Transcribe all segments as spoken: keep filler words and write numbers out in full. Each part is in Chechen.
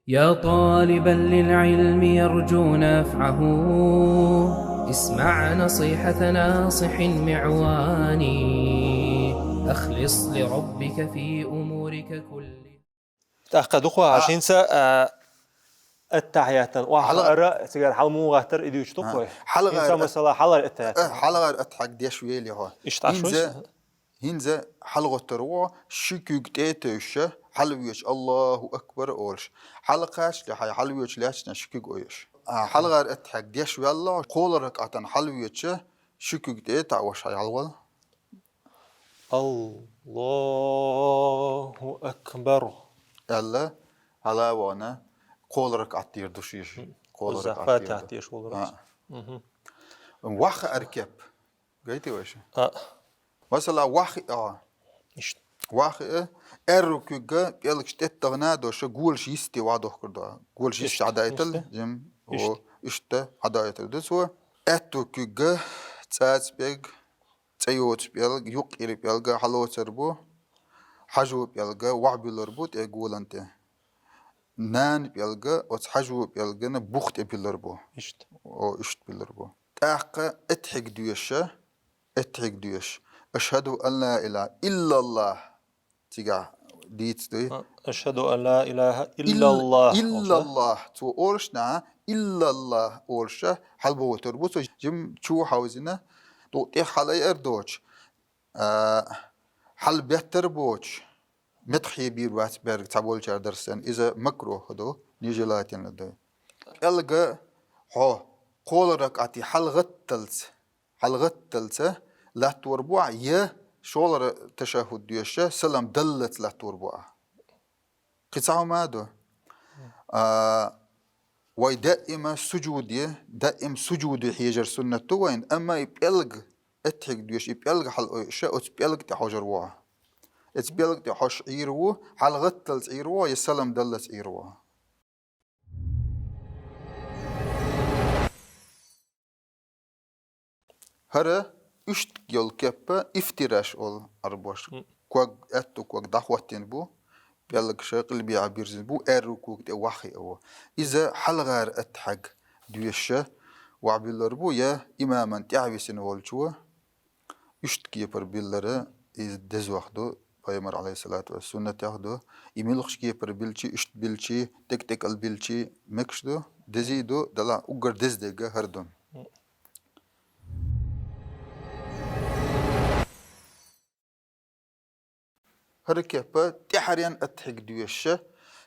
يا طالبا للعلم يرجو نفعه، اسمع نصيحة ناصح معوان. أخلص لربك في أمورك كلها. ТӀаккха дукха хӀинца, а, аттахьиятан ва хьалгӀа- хӀара цигара хьалмугӀаттар идуч дукхой. ХӀалгӀа- ХӀинца масала хьалгӀар аттахьят. Э, хӀалгӀар аттахьат деш вели хьо. Иштта хӀинца шуйс? ХӀинца хьалгӀоттар ву, ши куьг тӀе тевша, хьалвеча Аллаху акбар олуш. Хьалкхашле хьай хьалвеча лаьчна ши куьг ойуш. А, хьалгӀар аттахьат деш ваьлла, кхолара ракатан хьалвеча, ши куьг тӀе таӀош хьай хьалвал. Аллаху акбар. Аьлла, хьалавана, кхолара ракат тир ду шиш. Кхолара ракат тир ду. Фатихьа теш волура. А. Мгм. Ваха аркеп. Гайти ваша? А. Масала, вахи а. Ишт. Вахи а, эрру куьгга, пӀелгаш тӀеттагӀна доша, голаш йисти ва дохкар до. Голаш йисти хьадаайтал, ишт. Жим, о, ишта хьадаайтал. Дус ва, аьтту куьгга, цӀац пӀелг, цӀайоц пӀелг, юкъ ир пӀелга хьалоцар бу, хьажу пӀелга вахбилар бу, тӀе голан тӀе. Нан пӀелга, оц хьажу пӀелгана бух тӀе билар бу. Ишт. О, ишт билар бу. ТӀаккха аттахьат доша, аттахьат доша. Ашхаду ан ла илаха иллаллах. Цига дийц дуй. А, ашхаду ан ла илаха иллаллах. Иллаллах. Цо оршна, иллаллах орша, хьалбоготар бу, цо жим чу хьаузина, ду тӀех хьалай ар доч. А, хьалбеттар боч. Метхье бир вац берг цхьаболчар дарсан. Иза макруху ду, нежелательно ду. ПӀелга хьо, кхолара ракати хьалгӀатталц. ХьалгӀатталца латтор бу а, я шолара ташаххуд доша, салам даллац латтор бу а. Кхин цхьа хӀума ду. А, вай даима сужуде, даим сужуде хьежар суннат ду вайн, амма и пӀелг, аттахьат доша, и пӀелг хьал ойша, оц пӀелг тӀе хьожар ву. Эц пӀелг тӀе хьош Ӏийр ву, хьалгӀатталц Ӏийр ву, я салам даллац Ӏийр ву. ХӀара ишт йол кеппа ифтираш ол арбош. Мгм. Ког, аьтту ког дӀахоттин бу, пӀелг ша къилбехьа бирзин бу, аьрру ког тӀе ваххи а ву. Иза хьалгӀар аттахьат доша вахбиллар бу, я имаман тӀехьависина волчу ишт кепар биллара, иза дезвах ду, пайхамар, алейхиссалату ва суннатех ду, и милхаш кепар билчи, ишт билчи, тек-текал билчи, мекш ду, дези ду, дала уггар дездега хӀар ду. ХӀара кеппа тӀехьарен аттахьат доша,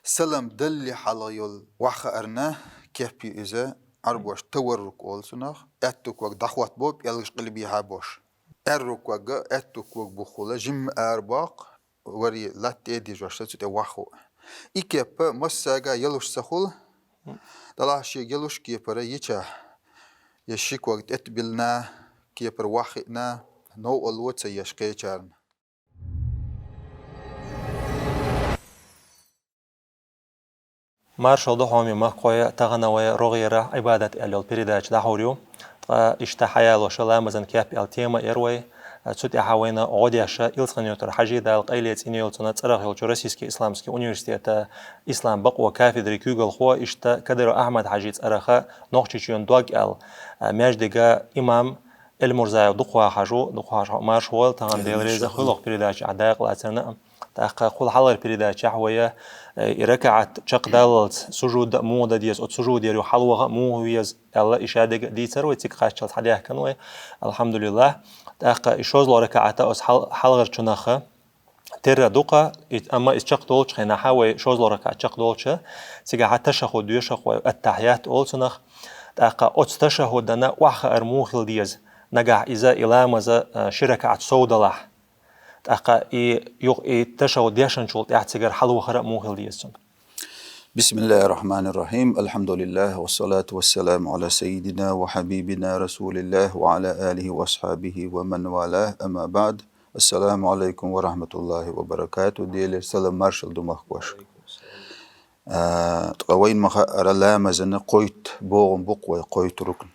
салам далли хьалха йол ваххаарна кеппи иза, арбош таваррук олцунах, аьтту ког дӀахотт бо, пӀелгаш къилбехьа бош. Аьрру ког, аьтту ког буххула, жим арбакх, вари латте дижош, цу тӀе вахху. И кеппа массага ялуш ца хул, далаш ши ялуш кепара йича, я ши ког тӀетбилна, кепар ваххиъна, нов алло ца еш кхечарна. Маршал ду хьоме махкхой, тахана вай рогӀера Ӏибадат аьлла йол передача дӀахьур ю. Ткъа иштта хьаялоша ламазан кеп аьлла тема эр вай. Цу тӀехьа вайна гӀо деша Илсхан-Юртара Хьажи, Дала къайле цӀене йойла цунна, цӀерах йолчу Российский исламский университета ислам бакъо кафедри куьйгалхо, иштта Кадыров Ахьмад-Хьажи цӀераха Нохчийчоьнан дог аьлла, а, маьждига имам Эльмурзаев Дукхагьа-Хьажа, Дукхагьа-Хьажа, марша войла, тахана Дела реза хуьлда хьох передача а дакъалацарна. ТӀаккха кхул хьалхара передачехь вай, э, и ракаӀат чакхдаллалц сужуд а муха дан деза, оцу сужудера юха хьалваха а муха веза аьлла, и шадерг а дийцар вай, цига кхаччалц хьадаьхкина вай. Алхьамдулиллахь. ТӀаккха и шозлагӀа ракаӀат оцу хьал-, хьалхарчунах терра дукха, и, амма иза чакхдолчу хенахьа вай шозлагӀа ракаӀат чакхдолча, цигахьа ташаххуд доьшуш вай, аттахьият олу цунах. ТӀаккха оцу ташаххудана охьахаар муха хила деза, нагахь иза и ламаза, а, ши ракаӀат сов далахь. ТӀаккха и юкъ-, и ташаххуд дешначул тӀаьхьа цигара хьалвахар а муха хила деза цунна. بسم الله الرحمن الرحيم. الحمد لله والصلاة والسلام على سيدنا وحبيبنا رسول الله وعلى آله وأصحابه ومن والاه. أما بعد. السلام عليكم ورحمة الله وبركاته. Делера салам маршалла ду махкахошка. А, ткъа вайна ма хаъара, ламазана кхойтта богӀам бу-кх вай, кхойтта рукн.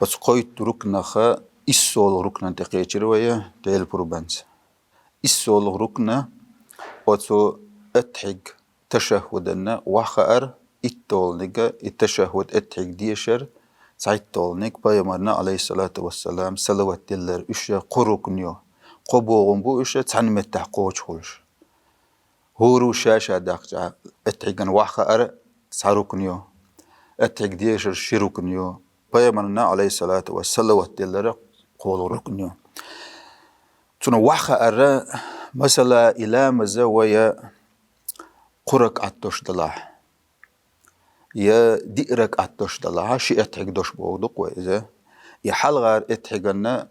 Оцу кхойтта рукнаха иссолгӀа рукнан тӀе кхечира вай, Делан пурбанца. ИссолгӀа рукна оцу аттахьият ташаххуданна вахаар, иттолниг и ташаххуд, аттахьият дешар, цхьайттолниг пайхамарна, алейхиссалату вассалам, салават диллар, уьш кхо рукн ю. Кхо богӀум бу уьш цхьан меттахь кхочуш хулаш. ХӀора ша-ша даккхача, аттахьиган вахаар цхьа рукн ю, аттахьият дешар ши рукн ю, пайхамарна, алейхиссалату вассалам, салават диллар кхоалгӀа рукн ю. Цунна вахаар, масала, и ламаз вай кхо ракаӀат дош далахь, я диъ ракаӀат дош далахь, ши аттахьият дош боху дукха вай иза. И хьалхара аттахьиганна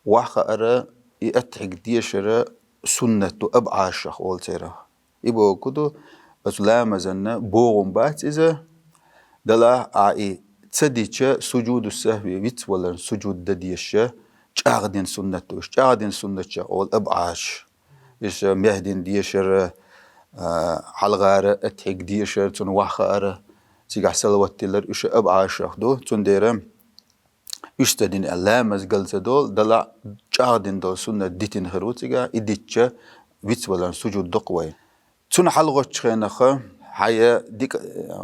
вахаар, и аттахьият дешар суннат ду, абӀашах олу церах. И боху ду, оцу ламазанна богӀум бац иза, далахь а и ца дича, сужуду сахви вицваларна сужуд дан дезаш, чӀагӀдина суннат ду уьш, чӀагӀдина суннатех олу абӀаш. Иза мехдин дешар, а, хьалхара аттахьият дешар, цунна вахаар, цигахь салават диллар, уьш абӀашах ду. Цундела уьш ца дина ламаз гал ца долу, далахь а чӀагӀдина долу суннат дитина хир ву цигахь, и дитча, вицваларна сужуд доккху вай. Цунна хьалхочу хенахь, хьайна дика,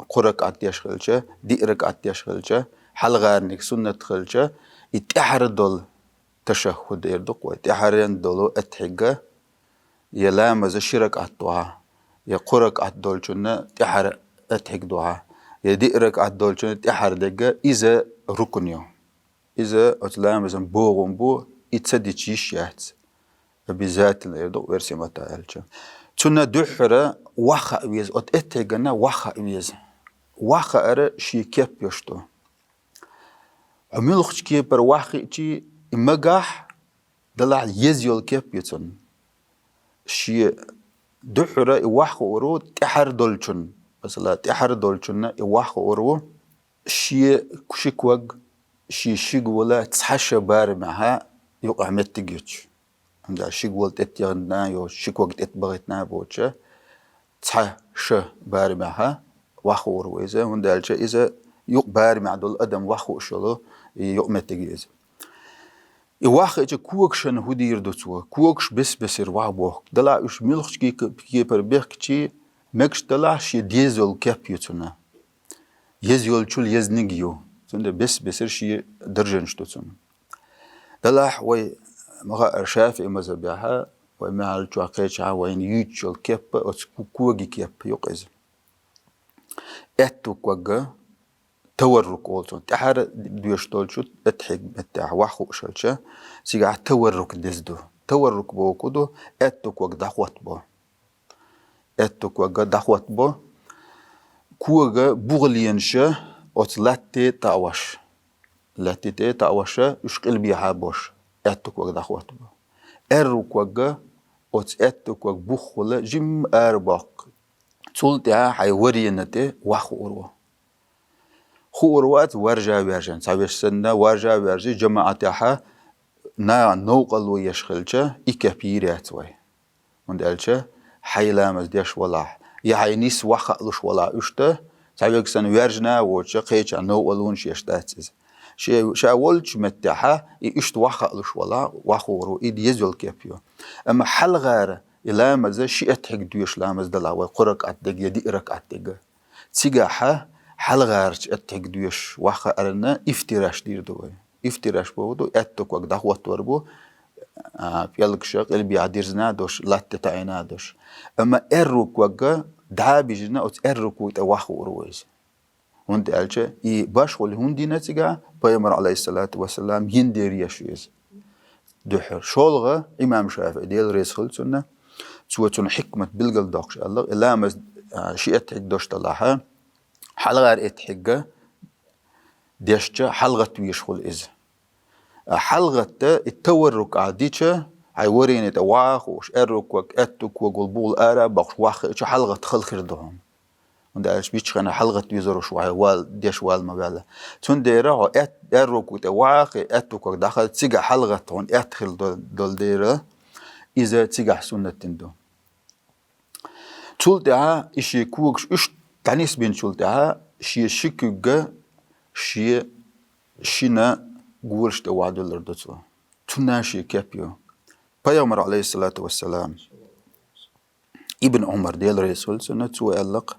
кхо ракаӀат деш хилча, диъ ракаӀат деш хилча, хьалхарниг суннат хилча, и тӀаьхьара долу ташаххуд эр дукха вай, тӀаьхьара долу аттахьият, я ламаза ши ракаӀат дохьа, я кхо ракаӀат долчунна тӀаьхьара аттахьият дохьа, я диъ ракаӀат долчунна тӀаьхьара дерг, иза рукн ю. Иза оцу ламазан богӀум бу, и ца дича йиш яц. Обязательно эр ду-кх оьрсийн маттахь аьлча. Цунна дуьххьара ваххаа веза, оцу аттахьиганна ваххаа веза. Ваххаар шен кеп йолуш ду. Хьо муьлххачу кепара ваххиъча, и магахь, далахь а еза йолу кеп ю цунна. Шен дуьххьара и ваххаар ву тӀаьхьара долчунна. Масала, тӀаьхьара долчунна и ваххаар ву, шен ши ког, шен ши гӀолла цхьа ша барамехь юкъахь меттиг йоцуш. ХӀунда аьлча ши гӀолла тӀетехна йоцуш, ши ког тӀетбахийтина боцуш, цхьа ша барамехь ваххаар ву иза, хӀунда аьлча иза юкъ барамехь долу адам ваххуш йолу и юкъ меттиг ю иза. И ваххиъча когашна хӀун дийр ду цо? Когаш бес-бесара вахбохку. Далахь уьш муьлххачу кепара бехкича, мегаш далахь а шен деза йолу кеп ю цунна. Еза йолчул езниг ю. Цундела бес-бесара шен даржанаш ду цунна. Далахь вай, ма хаара, ШафиӀи мазхӀабехь, вай мехьал чохь кхечахь вайна юьйцуш йолу кеп, оцу ку-, коги кеп ю-кх иза. Аьтту ког, таваррук олу цунна. ТӀаьхьара доьшуш долчу аттахьият меттехь ваххуш хилча, цигахь таваррук деза ду. Таваррук боху ду, аьтту ког дӀахӀоттабо. Аьтту ког дӀахӀоттабо. Кога бухаленаш оцу латте тӀе а веш. Латте тӀе а веш, уьш къилбехьа а беш, аьтту ког дӀахӀоттабо. Аьрру ког оцу аьтту ког буххула жимма арабоккху. Цул тӀаьхьа хьайн варена тӀе ваххаар ву. Хуур вац варжа-ваьржина, цхьа веш санна, варжа-ваьржи жамаӀатехь нахана новкъарло еш хилча, и кеп йийр яц вай. ХӀунда аьлча хьайн ламаз деш валахь, я хьайн нис ваххалуш валахь уьш тӀе, цхьа вега санна ваьржина а воцуш, кхечахь новкъарлонаш еш дац иза. Ше, ша волчу меттехь и уьш тӀе ваххалуш валахь, ваххаар ву, и еза йолу кеп ю. Амма хьалхара и ламаз ши аттахьият доьшуш ламаз далахь вай, кхо ракаӀат дерг я диъ ракаӀат дерг. Цигахь хьалхарчу аттахьият доьшуш ваххаарна ифтираш дийр ду вай. Ифтираш боху ду, аьтту ког дӀахӀоттор бу, а, пӀелгаша къилбехьа дирзина а долуш, латте таӀийна а долуш. Амма аьрру ког дӀа а бижина, оцу аьрру кога тӀе ваххаар ву иза. ХӀунда аьлча и башхалла хӀунда дина цигахь, пайхамар, алейхиссалату вассалам, йина дера еш ю иза. Дуьххьара. ШолгӀа имам ШафиӀи, Дела реза хуьлда цунна, цо цунна хьикмат билгалдоккхуш аьлла, и ламаз, а, ши аттахьият дош далахь, хьалхара аттахьият дешча хьалагӀатта везаш хуьлу иза. А хьалагӀатта и таваррук а дича, хьайн варена тӀе ваххуш, аьрру ког, аьтту ког волу бухал ара а боккхуш ваххиъча, хьалагӀатта хала хир ду хьуна. ХӀунда аьлча виччахьана хьалагӀатта везарш ву хьо вала, деш вала ма ваьлла. Цундела хьо аьт-, аьрру кога тӀе ваххе, аьтту ког дӀахӀотта, цигахь хьалагӀатта хьуна аьтта хила дол-, долу дела, иза цигахь суннат дина ду. Цул тӀаьхьа и шен когаш уьш дӀанисбинчул тӀаьхьа шен ши куьг шен шина гӀолаш тӀе вахьдуьллур ду цо. Цунна шен кеп ю. Пайхамар, алейхиссалату вассалам, Ибн Ӏумар, Даьла раьза хилва цунна, цо аьлла-кх: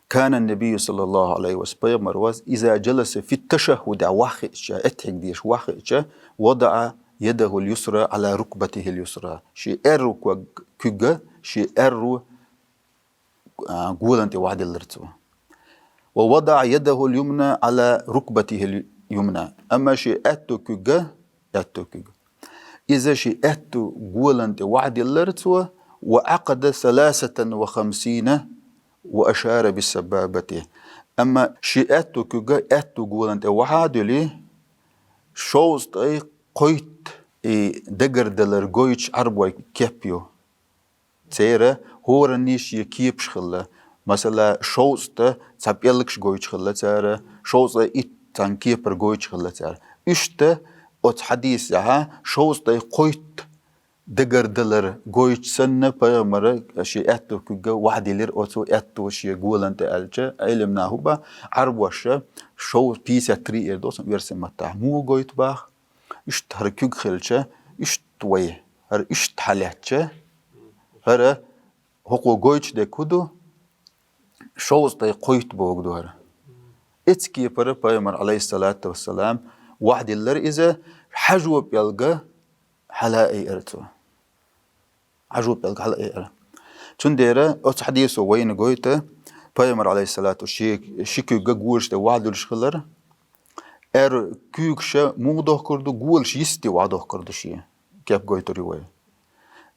كان النبي صلى الله عليه وسلم, пайхамар ваз, إذا جلس في التشهد, ваххиъча, аттахьият деш ваххиъча, وضع يده اليسرى على ركبته اليسرى. Ший аьрру куг-, куьг ший аьрру, а, голана тӀа вахьадиллар цо. ووضع يده اليمنى على ركبته اليمنى. Амма ший аьтту куьг, аьтту куьг, иза ший аьтту голана тӀа вахьадиллар цо, وعقد ثلاثة وخمسين وأشار بالسبابة. Амма ший аьтту куьг аьтту голана тӀа вахьа а дуьллий, шовзткъеи кхойтта и дагардалар гойтуш Ӏарбой кеп ю. Церан хӀоранна ший кепаш хилла. Масала, шовзткъа цхьа пӀелгаш гойтуш хилла цара, шовзткъеи итт цхьан кепара гойтуш хилла цара. Иштта оцу хьадисехь шовзткъеи кхойтта дагардалар гойтуш санна, пайхамара ший аьтту куьг вахьадиллира оцу аьтту ший голана тӀа аьлча, Ӏилманхаша, Ӏарбоша шов-, пятьдесят три эр долу версийн маттахь. Муха гойту боху? Иштта хӀара куьг хилча, иштта вай, хӀара иштта хьалаьцча, хӀара хӀокхо гойтуш дерг хӀун ду? Шовзткъеи кхойтта бохург ду хӀара. Оцу кепара пайхамар, Ӏалайхиссалату вассалам, вахьадиллар иза, хьажо пӀелг хьала а айира цо. Хьажо пӀелг хьала а айира. Цундела оцу хьадисо вайна гойту, пайхамар, Ӏалайхиссалату, ши, ши куьг голаш тӀе вахьадуьллуш хилар, аьрру куьйгаш муха дохкур ду, голаш йисте вахьадохкур ду ший, кеп гойтур ю вай.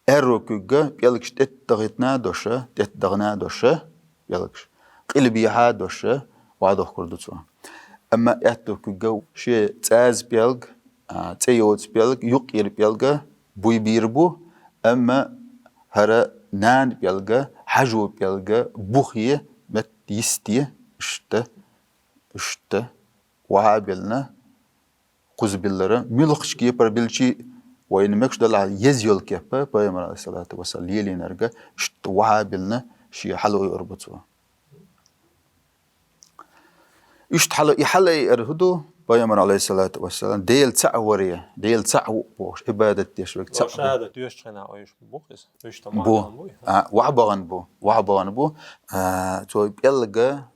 Аьрру куьг пӀелгаш тӀетта дахийтина а дош, тӀетта дахана а дош, пӀелгаш къилбехьа а дош вахьадохкур ду цо. Амма аьтту куьг шен цӀаза пӀелг, а, цӀе йоцу пӀелг, юккъера пӀелг буй бийр бу, амма хӀара нана пӀелг, хьажо пӀелг бухе, метта йисте, иштта, иштта вахьа а биллина, кхуза биллар, муьлххачу кепара биллича а, вайна мегаш далахь, еза йолу кеп, пайхамар, Ӏалайхиссалату вассалам, лелийнарг, иштта вахьа а биллина, ший хьала а ойур бу цо. Иштта хьала, и хьала а айира хӀун ду, пайхамар, Ӏалайхиссалату вассалам, Дела цхьаъ варе, Дела цхьаъ ву бохуш, Ӏибадат деш верг цхьаъ ву. Шахадат доьшучу хенахь ойуш бу боху иза? Уьш там бу, вахьа бу? А, вахьа бахана бу, вахьа бахана бу. А, цо пӀелг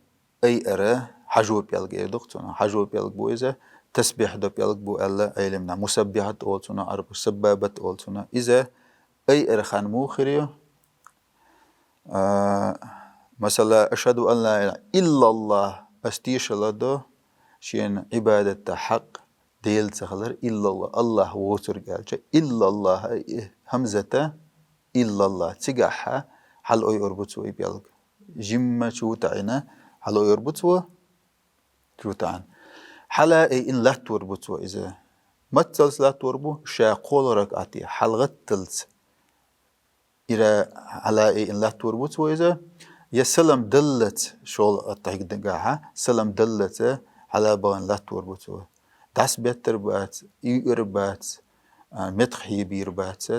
айира, хьажо пӀелг эр ду-кх цунах. Хьажо пӀелг бу иза, тасбихь до пӀелг бу аьлла Ӏилманхаша, мусаббихьат олу цунах, Ӏарбоша саббабат олу цунах. Иза айира хан муха хир ю? А, масала, ашхаду ан ла илахӀа иллаллахӀ, ас тешалла до шена Ӏибадатан хьакъ Дела ца хилар, иллаллахӀ, АллахӀ воцург аьлча, иллаллахӀ, и хӀамзата, иллаллахӀ, цигахь хьала ойур бу цо и пӀелг. Жимма чу таӀийна хьала ойур бу цо, чу таӀийна. Хьала а айина латтор бу цо иза. Мацалц латтор бу, ша кхоалгӀа ракаӀате хьалагӀатталц. Ира хьала а айина латтор бу цо иза. Я салам даллалц, шолгӀа аттахьият дигахь, салам даллалц хьала а бахана латтор бу цо. ДӀасабеттар бац, уьйр бац, а, метта хьебийр бац.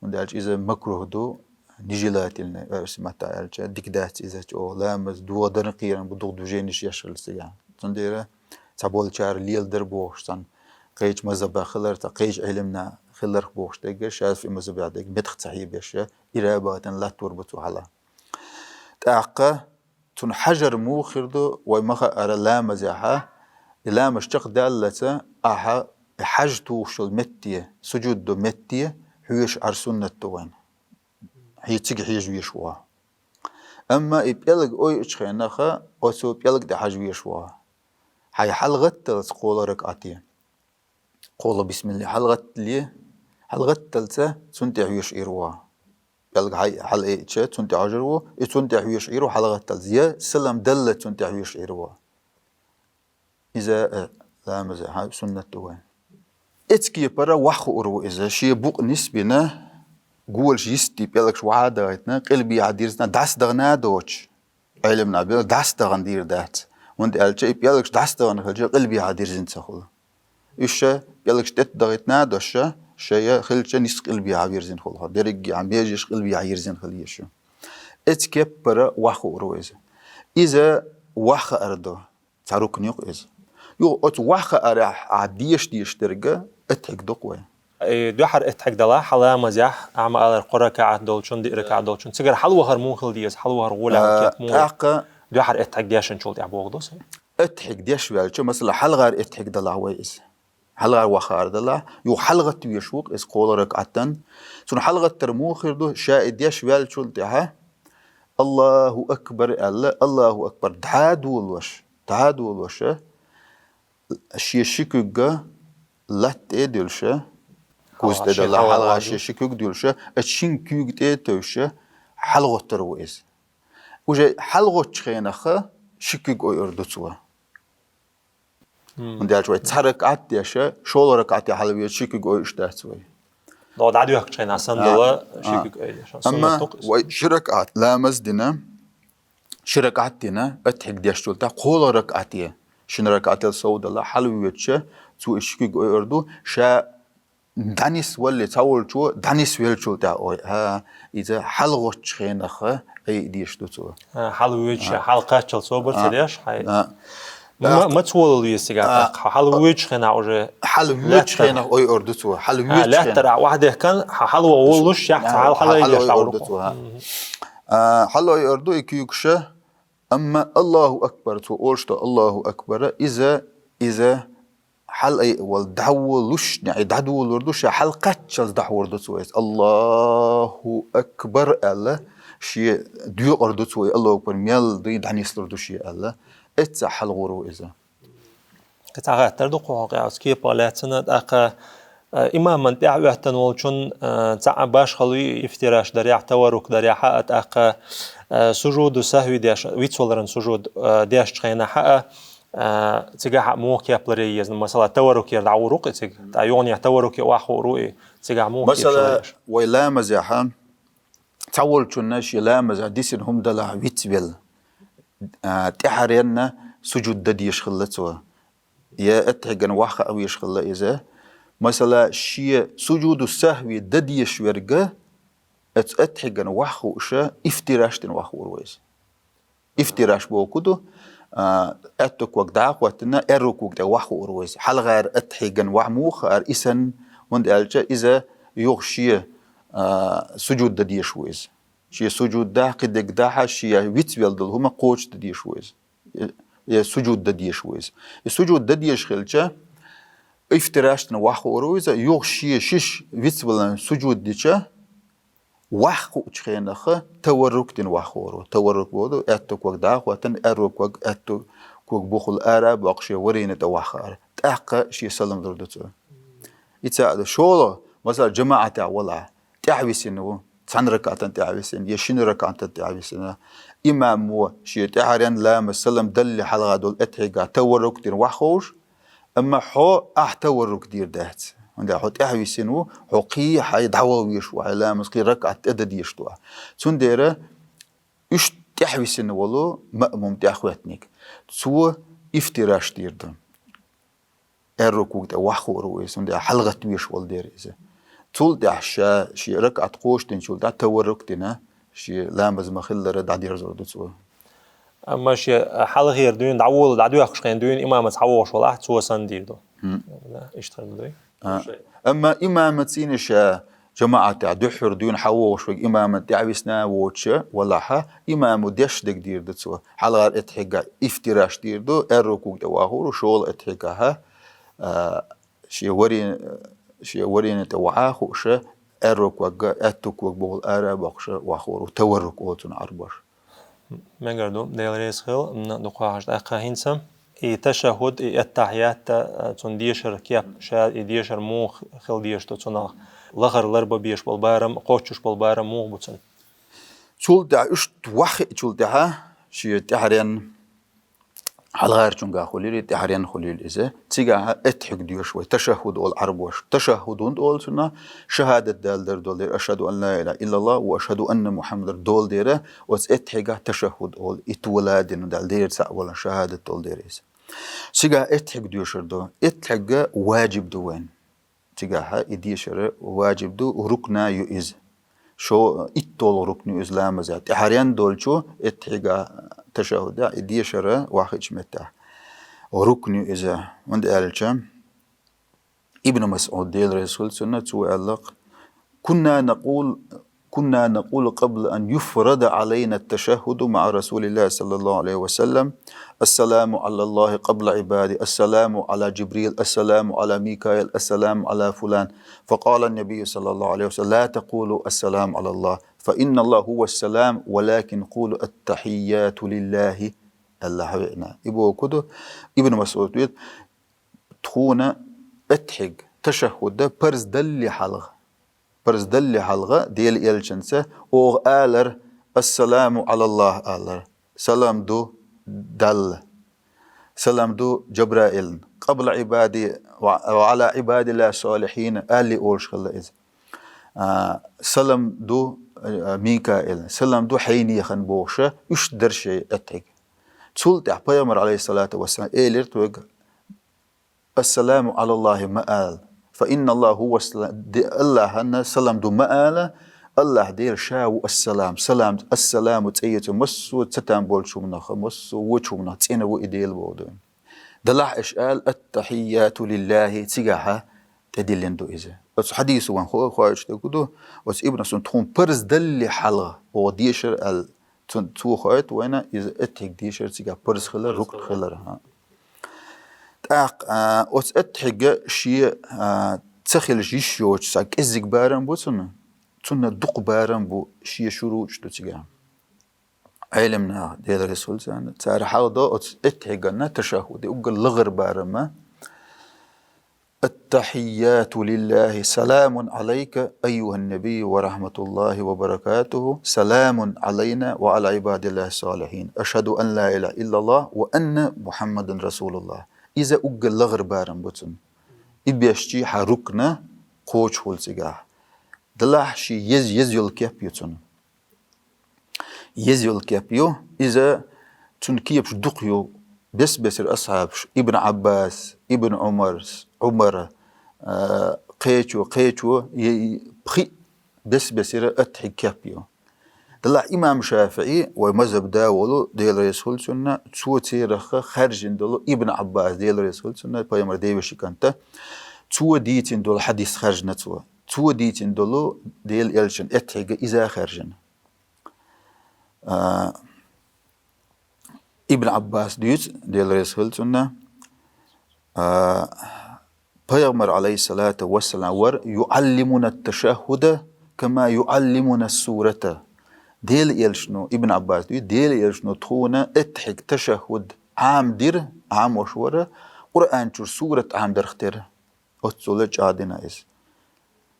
ХӀунда аьлча иза макрухӀ ду, нежелательно, оьрсийн маттахь аьлча, дика дац иза чӀогӀа, ламаз догӀа дарна кхерам бу, дукха движенеш еш хилча цигахь. Цундела цхьаболчара леладар бохуш санна, кхечу мазхӀабехь хилар, цхьа кхечу Ӏилманхаша хиларх бохуш дерг, ШафиӀи мазхӀабехь дерг метта ца хьебеш, ира а бахийтина латтор бу цо хьала. ТӀаккха цунна хьажар муха хир ду, вай ма хаъара ламазехь, и ламаз чекхдаллалц ахьа и хьаж тухуш йолу метте, сужуд до метте хьоьжуш Ӏар суннат ду вайна. Хье-, цига хьежа везаш ву хьо. Амма и пӀелг ойучу хенахь оцу пӀелга тӀе хьажа везаш ву хьо. Хьайн хьалагӀатталц кхоалгӀа ракаӀате. КхоалгӀа бисмилла хьалагӀаттале, хьалагӀатталц цунна тӀе хьоьжуш Ӏийр ву хьо. ПӀелг хьай-, хьалаайча, цунна тӀе хьожур ву, и цунна тӀе хьоьжуш Ӏийр ву хьалагӀатталц, я салам даллалц цунна тӀе хьоьжуш Ӏийр ву. Иза, э, ламазехь суннат ду вайн. Эцкепара ваххуур ву иза, шен букъ нисбина, голаш йисте пӀелгаш вахьа а дахийтина, къилбехьа дирзина, дӀасадахана а доцуш. Ӏилманхаша бен дӀасадахана дийр дац. ХӀунда аьлча и пӀелгаш дӀасадахана хилча, къилбехьа дирзина ца хуьлу. Уьш ша пӀелгаш тӀетта дахийтина а доцуш, шая хилча ниса къилбехьа вирзина хуьлу хьо. Дерриге а межаш къилбехьа йирзина хила езаш ю. Эцкепара ваххуур ву иза. Иза ваххаар ду. Цхьа рукн ю-кх иза. Юха оцу ваххаарехь ахьа деша дезаш дерг аттахьият ду-кх вай. Э, дуьххьара эттхьиг далахь хьа ламазехь, ахьа ма аллара, кхо ракаӀат долчун, диъ ракаӀат долчун, цигара хьалвахар муха хила деза, хьалвахар гӀолехь ма кепа муха? ТӀаккха дуьххьара эттхьиг дешначул тӀехьа бохург ду со. Эттхьиг деш ваьлча, масала, хьалхара эттхьиг далахь вай иза. Хьалхара вахар далахь, юха хьалгӀатта везаш ву-кх иза кхоалагӀа ракаӀатан. Цунна хьалгӀаттар муха хир ду, ша и деш ваьлчул тӀехьа, «Аллаху акбар» аьлла, «Аллаху акбар» дӀа а долош, дӀа а долош, шен ши куьг латта тӀа а дуьллуш, куз тӀа шен далахь, хьалха шен ши куьг дуьллуш, оцу шин куьйга тӀе а тевжаш, хьалгӀоттар ву иза. Уже хьалгӀоттачу хенахь ши куьг ойур ду цо. ХӀунда аьлча вай цхьа ракаӀат деш, шолгӀа ракаӀате хьалвеча ши куьг ойуш дац вай. ДогӀа дӀадоьхкучу хенахь санна долу ши куьг ойла. Амма вай ши ракаӀат ламаз дина, ши ракаӀат дина, эттхьиг дешначул тӀехьа кхоалгӀа ракаӀате, шина ракаӀател сов далахь, хьалвоьдуш, цо и ши куьг ойур ду, ша дӀанисвалале, цхьаволчо дӀанисвеллачул тӀехьа, ой, а, иза хьалгӀоттачу хенахь Ӏе а дезаш ду цо. А, хьалвоьдуш, хьалкхаччалц собар ца деш, хьай. Ма-, маца волалла веза цигахь тӀаккха? Хьалвоьдуш хенахь уже. Хьалвоьдуш хенахь ойур ду цо. Хьалвоьдуш хенахь. Лаьттара охьадехкана, хьалвахар волалуш, яхь ца хьалха хьалайдеш ойур ду цо. А, хьалайойур ду и куьйгаш, амма «Аллаху акбар», цо олуш долу «Аллаху акбар», иза, иза хьалайа вала дӀаволалуш, неӀ дӀадолалур ду, ша хьалкхаччалц дӀахьур ду цо иза. «Аллаху акбар» аьлла, шен доькъур ду цо, «Аллаху акбар» мел ду, дӀанислур ду шен аьлла. Эццахь хьалхур ву иза. Кхин цхьа хаттар ду кху хьокъехь, оцу кепах лаьцна, тӀаккха, а, имаман тӀаьхьа оьттина волчун, а, цхьа а башхалла ю ифтираш дарехь, таваррук дарехь а, тӀаккха, а, сужуду сахви деш, вицваларан сужуд, а, дешчу хенахь а, а, цигахь а муха кепларе езна, масала, таваррукера дӀагӀур ву-кх и цига, тӀаккха юханехьа таварруке охьахуур ву и, цигахь муха кепларе еза? Масала, вай ламазехь а, цхьаволчунна шен ламазехь дисина хӀума далахь вицвелла, а, тӀаьхьаренна сужуд дан дезаш хилла цо. Я эттхьиган ваха а везаш хилла иза. Масала, шен сужуду сахви дан дезаш верг, оцу эттхьиган ваха хууш, ифтираш дина ваха хуур ву иза. Ифтираш бохург ду, а, аьтту ког дӀа а хӀоттина, аьрру кога тӀе ваха хуур ву иза. Хьалхара эттхьиган ваха муха хаар, и санна, хӀунда аьлча иза юха шен, а, сужуд дан дезаш ву иза. Шен сужуд дахь, кхидерг дахь, шен вицвелла долу хӀума кхочушдан дезаш ву иза. Э, э, сужуд дан дезаш ву иза. И сужуд дан дезаш хилча, ифтираш дина ваха хуур ву иза, юха шен шиша вицваларан сужуд дича, ваха хуучу хенахь таваррук дина ваха хуур ву. Таваррук бохург ду, аьтту ког дӀа а хӀоттина, аьрру ког, аьтту ког бухахула ара а боккхуш, шен варина тӀе ваха хаар. ТӀаккха шен салам лур ду цо. И цхьаъ ду. ШолгӀа, масала, жамаӀатехь валахь, тӀаьхьависина ву, цхьана ракаӀатан тӀаьхьависина, я шина ракаӀатан тӀаьхьависина. Имамо шен тӀаьхьаренна ламаз салам далале хьалха долу эттхьигахь таваррук дина ваха хууш, амма хьо ахь таваррук дийр дац. ХӀунда хьо тӀаьхьависина ву, хьо кхин хьайн дӀаваха везаш ву, хьайн ламаз кхин ракаӀат тӀе дан дезаш ду ахь. Цундела уьш тӀаьхьависина волу маъмум тӀаьхьахӀоьттинарг, цо ифтираш дийр ду. Аьрру кога тӀе ваха хуур ву иза, хӀунда хьалгӀатта везаш волу дера иза. Цул тӀаьхьа ша шен ракаӀат кхочушдинчул тӀаьхьа таваррук дина, шен ламаз ма-хиллара дӀадерзор ду цо. Амма шен хьалхара дуьйна дӀаволла, дӀадоьхкуш хенахь дуьйна имамаца хьавогӀуш валахь, цо санна дийр ду. Да, иштта хир ду дуй? А. Амма имамаца ша жамаӀатехь дуьххьара дуьйна хьавогӀуш верг имаман тӀаьхьависина а воцуш валахь, имамо деш дерг дийр ду цо. Хьалхара эттхьигахь ифтираш дийр ду, аьрру кога тӀе ваха хуур ву, шолгӀа эттхьигахь, а, шен варин-, шен варина тӀе ваха а хууш, аьрру кога, аьтту кога бухахула ара а боккхуш ваха хуур ву, таваррук олу цунах Ӏарбоша. Мегар ду, Дела реза хила, м, дукха хьажа тӀаккха хӀинца. И ташаххуд, и аттахьят, а, цунна дешар кеп, ша и дешар муха хила дезаш ду цунах, лахара ларбан безаш болу барам, кхоччуш болу барам муха бу цунна? Цул тӀаьхьа уьш ваха хиъчул тӀаьхьа, шен тӀаьхьаренна, хьалхарчуьнгахь хуьлийла, тӀаьхьаренна хуьлийла иза. Цигахь эттхьиг доьшу вай, ташаххуд олу Ӏарбоша. Ташаххуд хӀунда олу цунах? Шахадат далар долу дера, ашхаду ан ла илаха иллаллах ва ашхаду анна Мухаммадан долу дера, оцу эттхьигахь ташаххуд олу, и тола дина дала дера цхьаъ валан шахадат долу дера иза. Цигахь эттхьиг доьшур ду. Эттхьиг важиб ду вайн. Цигахь и дешар важиб ду, рукна ю иза. Шо иттолгӀа рукна ю иза ламазехь. ТӀаьхьаренна долчу эттхьигахь ташаххудехь и дешар ваха хиъчу меттехь рукна ю иза. ХӀунда аьлча, Ибн МасӀуд, Дела реза хилва цунна, цо аьлла: كنا نقول كنا نقول قبل أن يفرض علينا التشهد مع رسول الله صلى الله عليه وسلم: السلام على الله قبل عبادي، السلام على جبريل، السلام على ميكائيل، السلام على فلان. فقال النبي صلى الله عليه وسلم: لا تقولوا السلام على الله، فإن الله هو السلام، ولكن قولوا التحيات لله. Аллахь веана. Ибо куду Ибн МасӀуд вет тхона эттхьиг, ташаххуд парз далли хьалха. Парз далли хьалха Дела элчанца оха алар: «Ассаламу Ӏалаллахь», алар. Салам ду Далла. Салам ду Джабраилна. «Къабла Ӏибади ва, ва Ӏала Ӏибадилла салихьин», алли олуш хилла иза. А, салам ду, а, Микаилна. Салам ду хьайнехана бохуша, уьш дара шайн эттхьиг. Цул тӀаьхьа пайхамар, алейхиссалату вассалам, элира тхоьга: «Ассаламу Ӏалаллахь» ма ала. «Фа инна Аллахь хӀува салам». Де-, Аллахьана салам ду ма ала. Аллахь Дела ша ву ассалам. Салам, ассаламу цӀе йоцу массо а цатам болчу хӀуманах, массо а вочу хӀуманах цӀена ву и Дела боху ду. Далахь аша ала: «Аттахьийяту лиллахьи», цигахьа тӀедиллина ду иза. Оцу хьадисо ван хо-, хоуьйтуш дерг ду, оцу Ибн Масъуд тхуна парз далли хьалха оха дешар аьлла, цун-, цо хоуьйту вайна, иза эттхьиг дешар цигахь парз хилар, рукн хилар, хьа. ТӀаккха, а, оцу эттхьига шен, а, ца хилча йиш йоцуш цхьа кӀеззиг барам бу цунна, цунна дукха барам бу, шен шуруъаш ду цигахь. Ӏелам наха, Дела реза хуьлда царна, цара хьалха до оцу эттхьигана ташаххуди уггар лахара барамма: «Аттахьийяту лиллахьи, саламун Ӏалайка, айюхьан набий, ва рахьматуллахьи ва баракатухьу, саламун Ӏалайна ва Ӏала Ӏибадиллахьи салихьин. Ашхьаду ан ла илахьа иллаллахь ва анна Мухьаммадан расулуллахь». Иза уггар лахара барам бу цунна. И беш чи хьан рукна кхочуш хуьлу цигахь. Далахь шен еза, еза йолу кеп ю цунна. Еза йолу кеп ю, иза цунна кепаш дукха ю, бес-бесара асхьабаш, Ибн Ӏаббас, Ибн Ӏумарс, Ӏумара, а, кхечо, кхечо, е-, е-, пхиъ бес-бесара эттхьиг кеп ю. Далахь имам ШафиӀи, вай мазхӀаб да волу, Дела реза хуьлда цунна, цо церах хаьржина долу Ибн Ӏаббас, Дела реза хуьлда цунна, пайхамар девеши кӀанта, цо дийцина долу хьадис хаьржина цо. Цо дийцина долу Дела элчан эттхьига иза хаьржина. А, Ибн Ӏаббас дуьйцу, Дела реза хуьлда цунна, а, пайхамар, алейхиссалату вассалам, вара: «ЮӀаллимуна ат-ташаххуда, кама юӀаллимуна ас-сурата». Дела элчано, Ибн Ӏаббас дуьйцу, Дела элчано тхуна эттхьиг, ташаххуд Ӏамадира, Ӏамош вара, Къуръан чуьра сурат Ӏамадарх тера. Оццул чӀагӀдина иза.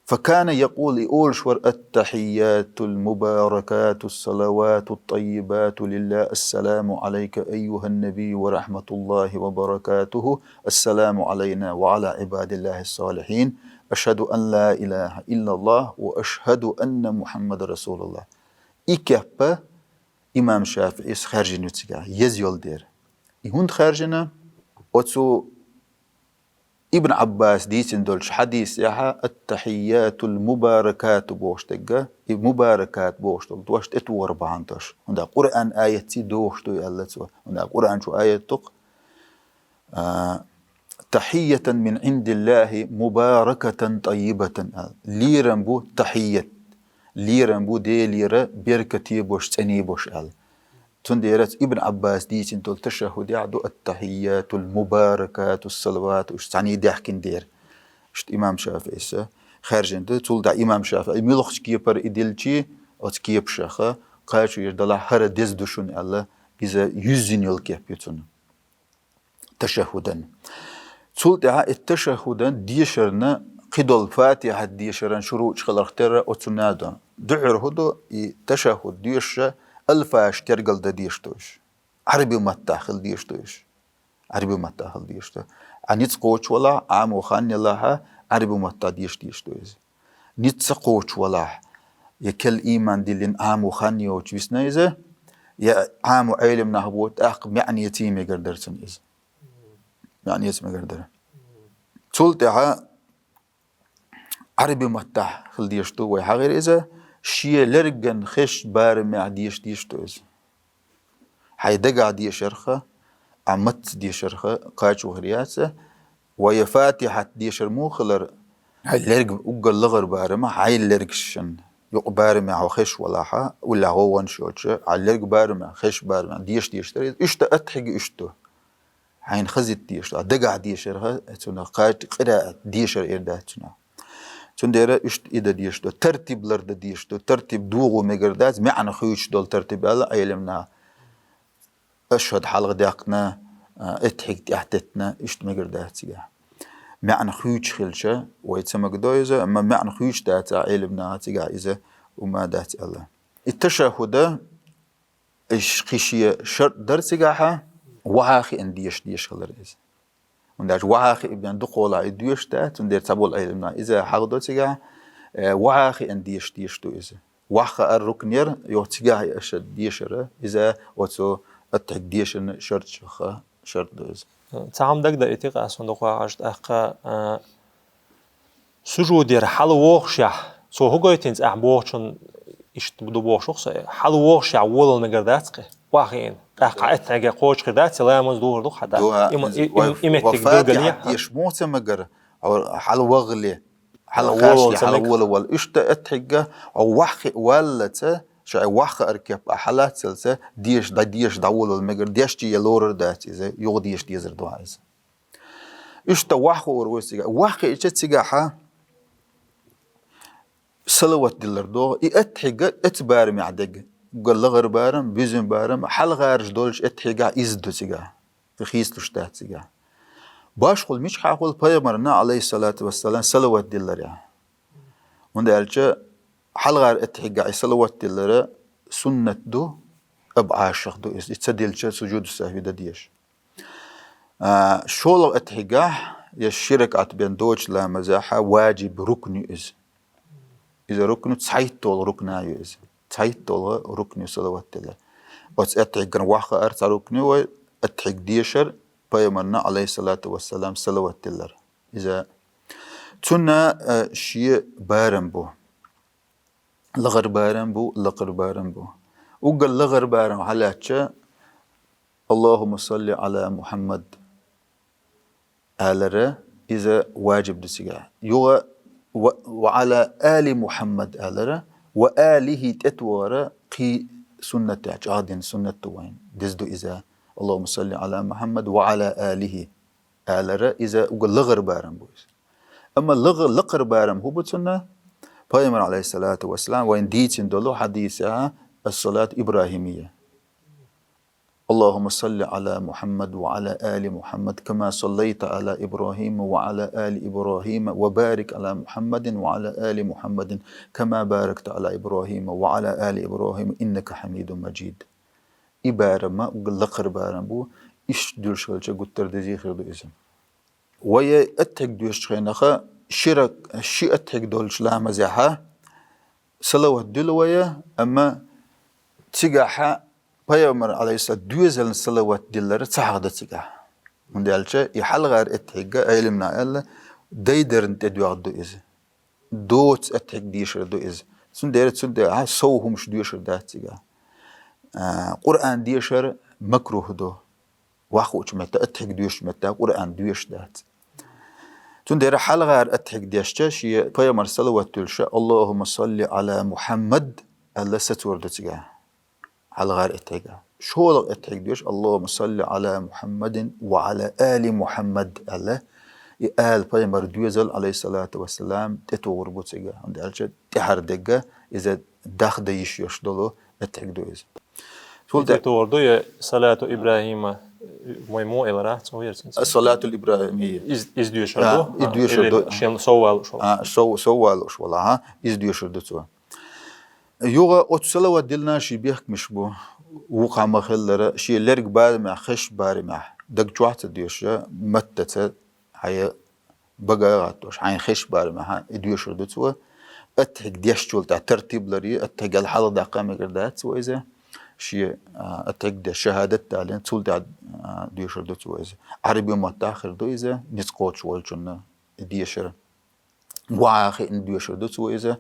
«Факана якъул», и олуш вара: «Ат-тахьийятул мубаракатус салаватут таййибату лиллахь, ассаламу Ӏалайка, айюхьан набий, ва рахьматуллахьи ва баракатухьу, ассаламу Ӏалайна ва Ӏала Ӏибадиллахьи салихьин, ашхьаду ан ла илахьа иллаллахь ва ашхьаду анна Мухьаммадан расулуллахь». И кеп имам ШафиӀис хаьржина ю цигахь, еза йолу дера. И хӀунда хаьржина? Оцу Ибн Ӏаббас дийцина долчу хьадисехьа: «Ат-тахьийятул мубаракату», бохуш дерг, и мубаракат бохуш долу дош тӀетухур бахьана дош. ХӀунда Къуръан аятций дохуш ду аьлла цо. ХӀунда Къуръан чу аят ду-кх: «А, тахьийятан мин Ӏиндиллахьи мубаракатан таййибатан», аьлла. Лерам бу тахьийят. Лерам бу Делера беркате бош, цӀене бош аьлла. Цундела Ибн Ӏаббас дийцина долу ташаххудехь ду: «Ат-тахьийятул мубаракатус салавату», уьш цхьаьний даьхкина дера. Иштта имам ШафиӀис хаьржина ду. Цул тӀаьхьа имам ШафиӀи муьлхачу кепара и дилчи, оцу кепашаха, кхачо еш далахь хӀара деза ду шуна аьлла, иза юьззина йолу кеп ю цунна. Ташаххудан. Цул тӀаьхьа и ташаххудан дешарна, кхидолу Фатихьат дешаран шуруъаш хиларх терра оцу надо. Дуьхьара хӀун ду, и ташаххуд доьшуша алфаш тергал дан деш ду уьш. Ӏараби маттахь хила деш ду уьш. Ӏараби маттахь хила деш ду. Ӏа ницкъ кхочуш валахь, Ӏамо хан елахьа, Ӏараби маттахь деш деш ду иза. Ницкъ ца кхочуш валахь, я кел ийман диллина Ӏамо хан йоцуш висна иза, я Ӏамо Ӏелам нах бу, тӀаккха маьӀнеца мегар дара цунна иза. МаьӀнеца мегар дара. Цул тӀаьхьа Ӏараби маттахь хила деш ду вай хьагӀира иза, шен лерган хезачу барамехь деш деш ду иза. Хьайн дагахь дешарха, Ӏа мацца дешарха кхачо хир яц, Вай Фатихьат дешар муха хилар? Хьай лерг уггар лахара барам, хьай лергашна. Юкъ барамехь хьо хезаш валахь, уллехь гӀовгӀанаш йоцуш, хьай лерг барамехь, хезаш барамехь, деша дезаш дара. Иштта аттахьият иштта ду. Хьайна хазийта дезаш ду. Дагахь дешарх, цунах кхача къираат дешар эр дац цунах. Цундела иштта и дан дезаш ду, тартиб лардан дезаш ду, тартиб догӀу мегар дац, маьӀна хуьйцуш долу тартиб аьлла Ӏеламнаха. Ашхьад хьалха даьккхина, а, аттахьият тӀехь теттина, иштта мегар дац цигахь. МаьӀна хуьйцуш хилча, вай ца магадо иза, амма маьӀна хуьйцуш дацахь, Ӏеламнаха цигахь иза хӀума дац аьлла. И ташаххуда, иш кхин шен шарт дара цигахь, вахьа хиъна деша дезаш хилар иза. ХӀунда аьлча вахьа хиъна бен дукхахьолахь и доьшуш дац, цундела цхьаболу Ӏеламнаха иза хьахадо цигахь, э, вахьа хиъна деша дезаш ду иза. Вахьа хаар рукн яра, юха цигахь и ашхьад дешар, иза оцу аттахьият дешаран шарташха шарт ду иза. Цхьа хӀума дагадеъийтира ас хӀунда аьлча тӀаккха, а, сужудера хьалавогӀушехь, цо хӀун гойту хӀинца ахь бохучун иштта ду бохуш ву-кх со, хьалавогӀушехь волалла мегар дац-кх, вахьа хиъна. ТӀаккха аттахьият кхочуш хир дац, ламаз духур ду-кх хьан? Дуьхьа, и ма-, иза и, вай, и, и меттиг вай билгал Фатихьат яхь. Деш муха ца магара, хьал, хьалавогӀале, хьалавогӀале хьалаволалла. Иштта аттахьиятга, хьо вахьа хиъна валлалца, ша вахьа хаар кеп а хьалаццалца, деша, дӀадеша, дӀаволалла мегар, дешча я лорар дац иза, юха деша дезар ду хьан иза. Иштта вахьа хуур ву цигахь. Вахьа хиъча цигахь салават диллар догӀу. И аттахьият оцу барамехь дерг. Уггар лахара барам, буьззина барам, хьалхарчу долчу аттахьиятехь иза ду цигахь. Хийцалуш дац цигахь. Башхалла мичахь хуьлу пайхамарна, Ӏалайхиссалату вассалам, салават дилларехь? ХӀунда аьлча хьалхара аттахьиятехь и салават диллар суннат ду, абӀашах ду иза. И ца диллича сужуду сахьви дан дезаш. А, шолгӀа аттахьиятехь, я ши ракаӀат бен доцучу ламазехь важиб рукн ю иза. Иза рукн ю, цхьайтталгӀа рукна ю иза. ЦхьайтталгӀа рукн ю салават диллар. Оцу аттахьиятехь вахьа хаар цхьа рукн ю вай, аттахьият дешар, пайхамарна, Ӏалайхиссалату вассалам, салават диллар. Иза цунна, а, шен барам бу. Лахара барам бу, лакхара барам бу. Уггар лахара барам хьалаьцча, «Аллахумма салли Ӏала Мухьаммад» алара, иза важиб ду цигахь. Юха «ва, ва Ӏала али Мухьаммад» алара, «ва алихи» тӀетохара кхин суннат яц, чӀагӀдина суннат ду вайн. Деза ду иза. «Аллахумма салли Ӏала Мухьаммад ва Ӏала алихи» алара, иза уггар лахара барам бу иза. Амма лакха-, лакхара барам хӀун бу цунна? Пайхамар, Ӏалайхиссалату вассалам, вайна дийцина долу хьадисехь: «Ас-салату ибрахимия». «Аллахумма салли Ӏала Мухьаммад ва Ӏала али Мухьаммад, кама саллайта Ӏала Ибрахима ва Ӏала али Ибрахима, ва барик Ӏала Мухьаммадин ва Ӏала али Мухьаммадин, кама баракта Ӏала Ибрахима ва Ӏала али Ибрахима, иннака хьамидун мажид». И барам ма уггар лакхара барам бу, иштта дуьллуш хилча гуттар а дезий хир ду иза. Вай аттахьият доьшучу хенахь шира, ши аттахьият долчу ламазехь салават дуьллу вай, амма цигахь пайхамар, Ӏалайхиссалам, доьзална салават диллар ца хьахадо цигахь. ХӀунда аьлча и хьалхара аттахьият, Ӏеламнаха аьлла, дайдарна тӀедоьгӀна ду иза. Доцу аттахьият дешар ду иза. Цундела, цундела сов хӀумаш доьшар дац цигахь. А, Къуръан дешар макрухӀ ду. Вахуучу метта, аттахьият доьшучу метта Къуръан доьшуш дац. Цундела хьалхара аттахьият дешча, шен пайхамар салават дуьллуш, «Аллахумма салли Ӏала Мухьаммад» аьлла сацор ду цигахь. Хьалхара аттахьият. ШолгӀа аттахьият доьшуш, «Аллахумма салли Ӏала Мухьаммадин ва Ӏала али Мухьаммад» аьлла, и ала пайхамар доьзал, Ӏалайхиссалату вассалам, тӀетухур бу цигахь. ХӀунда аьлча тӀаьхьара дерг иза дахдан йиш йолуш долу аттахьият ду иза. Цул тӀе- ТӀетухур ду я салату Ибрахима, мой мо элара, цо яр цуьнца. Ас-салатул ибрахимия. Из, из доьшур ду? А, из доьшур ду. Шен сов валуш вала. А, сов, сов валуш вала, ага, из доьшур ду цо. Юха оцу салават диллина шен бехкамаш бу. Вукху хьан ма-хиллара, шен лерг барамехь, хезаш барамехь, даг чохь а ца доьшуш, матта ца хьая бага а гӀаттош, хьайна хезаш барамехь, и доьшур ду цо. Аттахьият дешчул тӀаьхьа тартиб ларъе, аттахьият хьалха даккха мегар дац цо иза. Шен, а, аттахьият деш шахӀадат далийна, цул тӀаьхьа, а, доьшур ду цо иза. Ӏарбийн маттахь хир ду иза, ницкъ кхочуш волчунна и дешар. ВахӀа хиъна доьшур ду цо иза,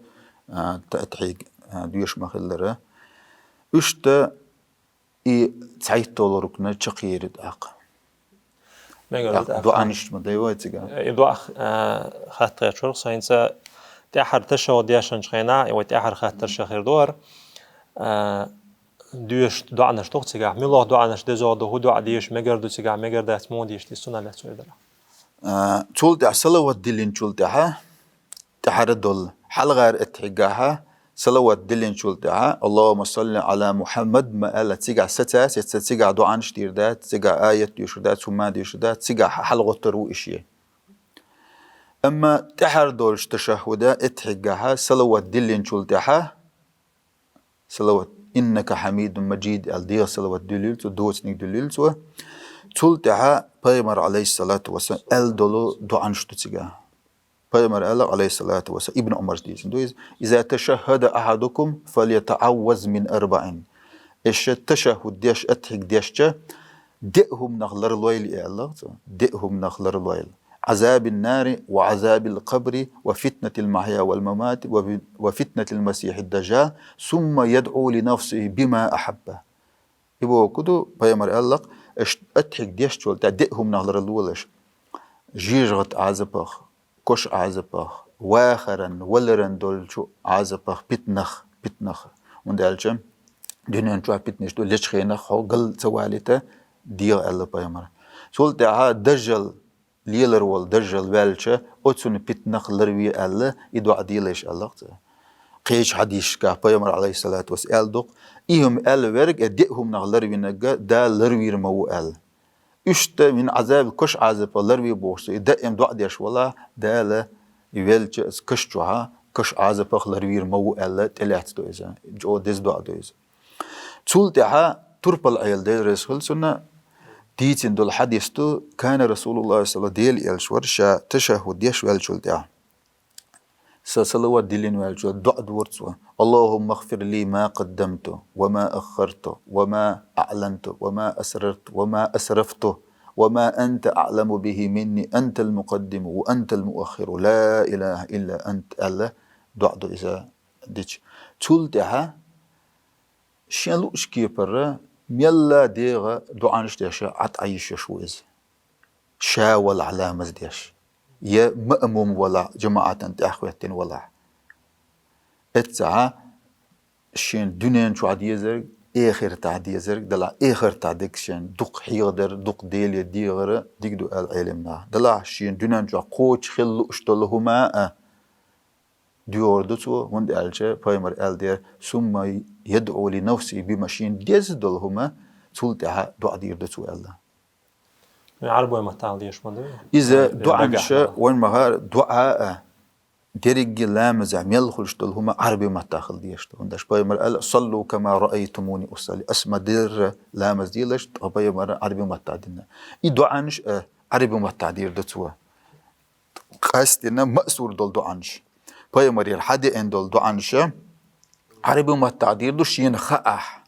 а, та-, аттахьият, а, доьшуш ма-хиллара. Иштта и цхьайтталгӀа рукна чекхъери тӀаккха. Мегар ду тӀаккха. ДуӀанаш ма дай вай цига. И дуӀа, а, хатта гӀерташ вар со, хӀинца тӀехьара ташаххуд дешанчу хенахь, и вай тӀехьара хаттарш хир ду хӀара, а, доьшуш доӀанаш ду-кх цигахь. Муьлха доӀанаш деза ду, хӀун доӀа деша мегар ду цигахь, мегар дац, муха деша, иза цунах лаьцна вай дара. А, цул тӀаьхьа салават диллинчул тӀаьхьа, тӀаьхьара долу, хьалхара аттахьиггахьа, салават диллинчул тӀаьхьа, Аллахумма салли Ӏала Мухьаммад ма аьлла, цигахь сацаьрца, цигахь доӀанаш дийр дац, цигахь аят доьшур дац, хӀума доьшур дац, цигахь хьалагӀоттур ву и шен. Амма тӀаьхьара долчу ташаххуда, аттахьиггахьа, салават диллинчул тӀаьхьа, салават, «Иннака хьамидун маджид», аьлла, дегӀан салават дуьллийла цо, доцаниг дуьллийла цо. Цул тӀаьхьа пайхамар, алейхиссалату вассалам, аьлла долу доӀанаш ду цигахь. Пайхамар аьлла, алейхиссалату вассалам, Ибн Ӏумарс дийцина ду иза: «Иза ташаххада ахьадукум, фальятаӀавваз мин арбаӀин». Аша ташаххуд деш, аттахьиг дешча, деа хӀуманах ларлойла, аьлла цо. Деа хӀуманах ларлойла. «Ӏазабин нари ва Ӏазабил къабри ва фитнатил махья вал мамати ва фи-, ва фитнатил масихьид дажжал, сумма ядӀу ли нафсихи бима ахьабба». И бохург ду, пайхамар аьлла-кх, аша аттахьиг дешчул тӀаьхьа деа хӀуманах ларлолаш. ЖожагӀатан Ӏазапах, кошан Ӏазапах, вахаран, валаран долчу Ӏазапах, питнах, питнах. ХӀунда аьлча дуьнен чохь питнаш ду, лечу хенахь хьо гал ца валийта дегӀан, аьлла пайхамар. Цул тӀаьхьа дажжал, лелар волу дажжал ваьлча, оцунна питнах ларве аьлла, и доӀа делайша аьлла-кх цо. Кхечу хьадисашкахь пайхамар, алейхиссалату вассалам, аьлла ду-кх, и хӀума аьлла верг, и деа хӀуманах ларвинарг Дала ларвийр ма ву аьлла. Иштта мин Ӏазаб, кошан Ӏазапах ларве бохуш цо, и даим доӀа деш валахь, Дала и велча аса каш чохь, кошан Ӏазапах ларвийр ма ву аьлла, тӀелаьцна ду иза. ЧӀогӀа деза доӀа ду иза. Цул тӀаьхьа турпал Ӏела, Дела реза хуьлда цунна, дийцина долу хьадис ду: «Кана Расулуллах салла», Дела элча вара, ша ташаххуд деш ваьллачул тӀаьхьа, сан салават диллина ваьллачул доӀа дора цо: «Аллахумма гӀфир ли ма къаддамту ва ма аххарту ва ма аӀланту ва ма асрарту ва ма асрафту ва ма анта аӀламу бихи минни, антал мукъаддиму ва антал муаххиру, ла илаха илла ант», аьлла доӀа ду иза дича. Цул тӀаьхьа шен луучу кепара мелла дегӀан доӀанаш деш Ӏад Ӏайшаш ву иза. Ша валахь ламаз деш, я маъмум валахь, жамаӀатан тӀехь хӀоьттина валахь. Эццахьа шен дуьнен чохь дезарг, эхартахь дезарг, делахь эхартахь дерг шен дукха хьехадар, дукха Деле дехар дика ду аьлла Ӏелам наха. Делахь шен дуьнен чохь кхочуш хила лууш долу хӀума а доьхур ду цо, хӀунда аьлча пайхамар аьлла дера: «Сумма ядӀу ли нафсихи бима», шена деза долу хӀума, цул тӀаьхьа доӀа дийр ду цо аьлла. Ӏарбой маттахь дезаш ма ду? Иза доӀанаш, вайн ма-хӀара, доӀа а, дерриге ламазехь мел хуьлуш долу хӀума Ӏарбой маттахь хила дезаш ду. ХӀунда аьлча пайхамар аьлла: «Саллу кама раайтумуни усалли». Ас ма-дарра ламаз делаш, тӀаккха пайхамара Ӏарбой маттахь дина. И доӀанаш а Ӏарбой маттахь дийр ду цо. Къаьсттина маъсур долу доӀанаш. Пайхамарера хьадеана долу доӀанаш Ӏарбой маттахь дийр ду шена хаахь.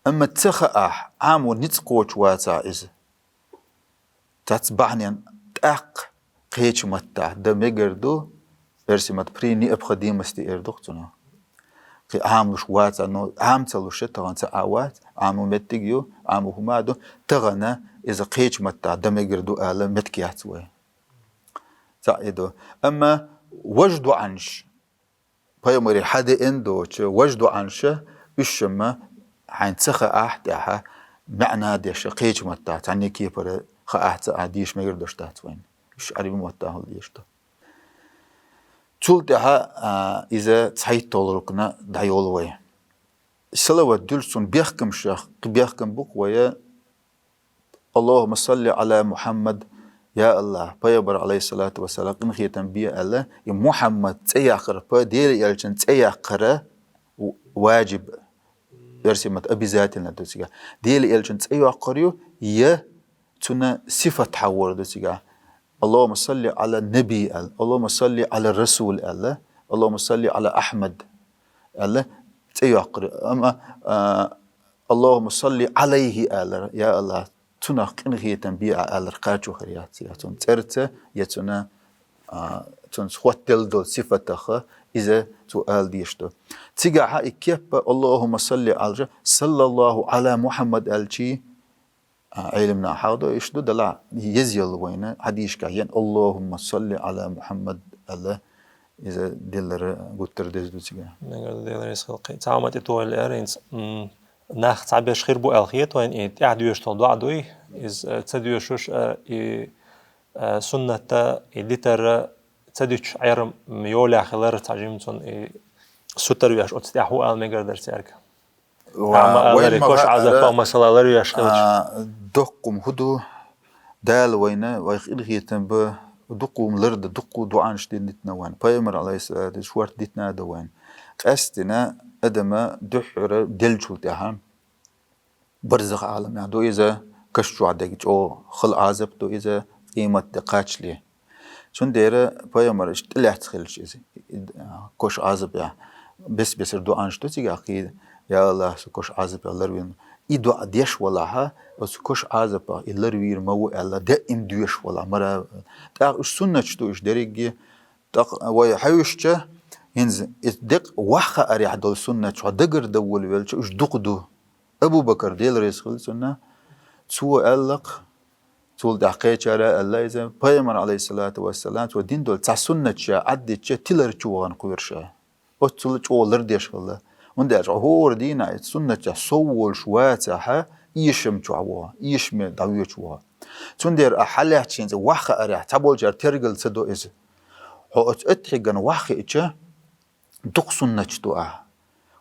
Амма ца хаахь, Ӏамо ницкъ кхочуш вацахь иза, цхьацца бахьанен тӀаккха кхечу маттахь дан мегар ду, оьрсийн маттахь при необходимости эр ду-кх цунах. Кхин Ӏамалуш вацахь, но Ӏама ца луш тахана цхьа а вац, Ӏамо меттиг ю, Ӏамо хӀума ду, тахана иза кхечу маттахь дан мегар ду ала меттиг яц вай. Цхьаъ и ду. Амма важа доӀанаш, пайхамарера хьадеана доцуш, важа доӀанаш, уьш-м хьайна ца хаахь тӀехь, маьӀна деш, кхечу маттахь, цхьанне кепара хаахь ца а, деша мегар долуш дац вайна. Уьш Ӏарбий маттахь хила дезаш ду. Цул тӀаьхьа, а, иза цхьайтталгӀа рукна дӀайолу вай. Салават дуьллуш цунна бехкамашех кхин бехкам бу-кх вай: «Аллахумма салли Ӏала Мухьаммад», я АллахӀ, пайхамар, алейхиссалату вассалам, къинхетам бе аьлла, и Мухьаммад цӀе яккхар, п-, Дела элчан цӀе яккхар в-, важиб, оьрсийн маттахь обязательно ду цигахь. Дела элчан цӀе йоккхур ю, я цунна сифат хьахор ду цигахь. «Аллахумма салли Ӏала Наби», аьлла, «Аллахумма салли Ӏала Расул», аьлла, «Аллахумма салли Ӏала Ахьмад», аьлла, цӀе йоккхур ю. Амма, а, «Аллахумма салли Ӏалайхи», аьллар, я АллахӀ, цунах къинхетам бе Ӏа аьллар кхачо хир яц, я цунна цӀерца, я цунна, а, цунца хӀоттаделла долу сифатах, иза цо ала дезаш ду. Цигахьа и кеп а «Аллахумма салли Ӏала», «Саллаллаху Ӏала Мухьаммад» аьлчи, А, Ӏилманах хьалха ду, иштта ду, Далла еза йолу вайна хьадисашкахь еана: «Аллахумма салли Ӏала Мухьаммад», аьлла, иза деллара гуттар деза ду цига. Мегар ду, Дела реза хуьлда. Цхьа хӀума тӀетоьхна аьлла хӀинца, м, нах цхьаберш хир бу аьлла хета вайна, и тӀаьхьа доьшуш долу доӀа дуй, иза, э, ца доьшуш, э, и, э, суннатта, и дитарра ца дуьтуш Ӏер, м, йолехь хилар цхьа жимма цунна, и сутара веш оцу тӀехь хӀу ала мегар дара цаьрга. Ва-, Амма вайн аларе, кош магӀа Ӏазап ара, масала ларвеш хилча. А, доккхум хӀу ду, Дала вайна, вайх къинхетам бан, дуккхум ларда, дуккху дуӀанаш дина дитина вайн. Пайхамар, алейхиссалату, шорта дитина а ду вайн. Къаьстина адама дуьххьара деллачул тӀаьхьа барзах Ӏаламехь ду иза, каш чохь дерг чӀогӀа хала Ӏазап ду иза, къемат де кхачале. Цундела пайхамар иштта тӀелаьцна хилча иза, и, а, кош Ӏазапехь, бес-бесара дуӀанаш ду цигахь кхийда: «Я АллахӀ, со кош Ӏазапехь ларвина». И дуӀа деш валахьа, оцу кош Ӏазапах и ларвийр ма ву аьлла, даим доьшуш валахь, мара. ТӀаккха уьш суннаташ ду уьш дерриге, тӀаккха вай хьаьвсича, хӀинца и декъ ваха хаарехь долу суннаташ хьо дагардовла велча, уьш дукха ду. Абу Бакар, Дела реза хуьлда цунна, цо аьлла-кх, цул тӀаьхьа кхечара аьлла иза, пайхамар, алейхиссалату вассалам, цо дина долу цхьа суннат ша Ӏаддича, тилар чу вахана кхоьру ша. Оццул чӀогӀа лардеш хилла. ХӀунда аьлча хӀора дийнахь и суннатех сов волуш вацахьа, эшам чохь ваха, эшаме дӀавоьдуш ваха. Цундела ахь хьалаьцча хӀинца ваха хаарехь, цхьаболчара тергал ца до иза. Хьо оцу аттахьиган ваха хиъча, дукха суннаташ ду ахь.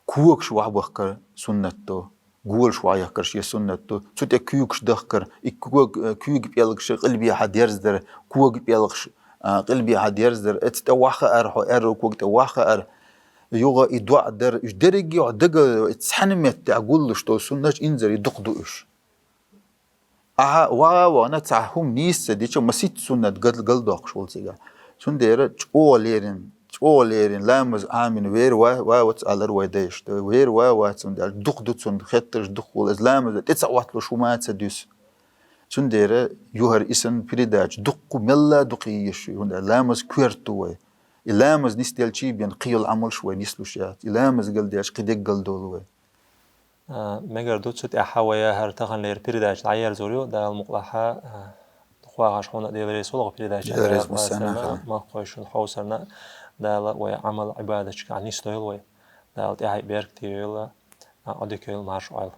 Когаш вахьбахкар суннат ду, голаш вахьяхкар шен суннат ду. Цу тӀе куьйгаш дахкар, и ког-, куьйга пӀелгаш къилбехьа дерзадар, кога пӀелгаш, а, къилбехьа дерзадар, оцу тӀе ваха хаар хьо, аьрру кога тӀе ваха хаар. Юха и доӀа дар, уьш дерриге а хьо дага, и цхьана меттехь гуллуш долу суннаташ инзаре дукха ду уьш. Ахьа ваха а вахана, цхьа хӀума нийса ца дича, масийтта суннат гал-, галдоккхуш волу цигахь. Цундела чӀогӀа леррина, чӀогӀа леррина, ламаз Ӏамийна вер ва-, вац алар вай дайша. Вер ва-, вац, цундела дукха ду цунна хеттарш, дукха волу. Иза ламаза тӀе ца Ӏотталуш хӀума а ца дуьсу. Цундела юхара и санна передача дуккха, мелла а дукха езаш ю, хӀунда аьлча ламаз коьрта ду вай. И ламаз нисделчий бен кхин йолу Ӏамалш вай нислуш яц. И ламаз галдеш кхин дерг галдолу вай. А, мегар ду, цу тӀехь вай хӀара таханлера передача дӀаерзор ю, Дала мукъалахь, а, дукха вахаш хьуна Дела реза хуьлда передача. Дела реза хуьлда, Дала Массарна а, хьуна. Махкахой шун хьовсарна, Дала вай Ӏамал, Ӏибадатчка нисдойла вай. Дала тӀаьхье беркате йойла, а, Ӏодика йойла, марша Ӏойла.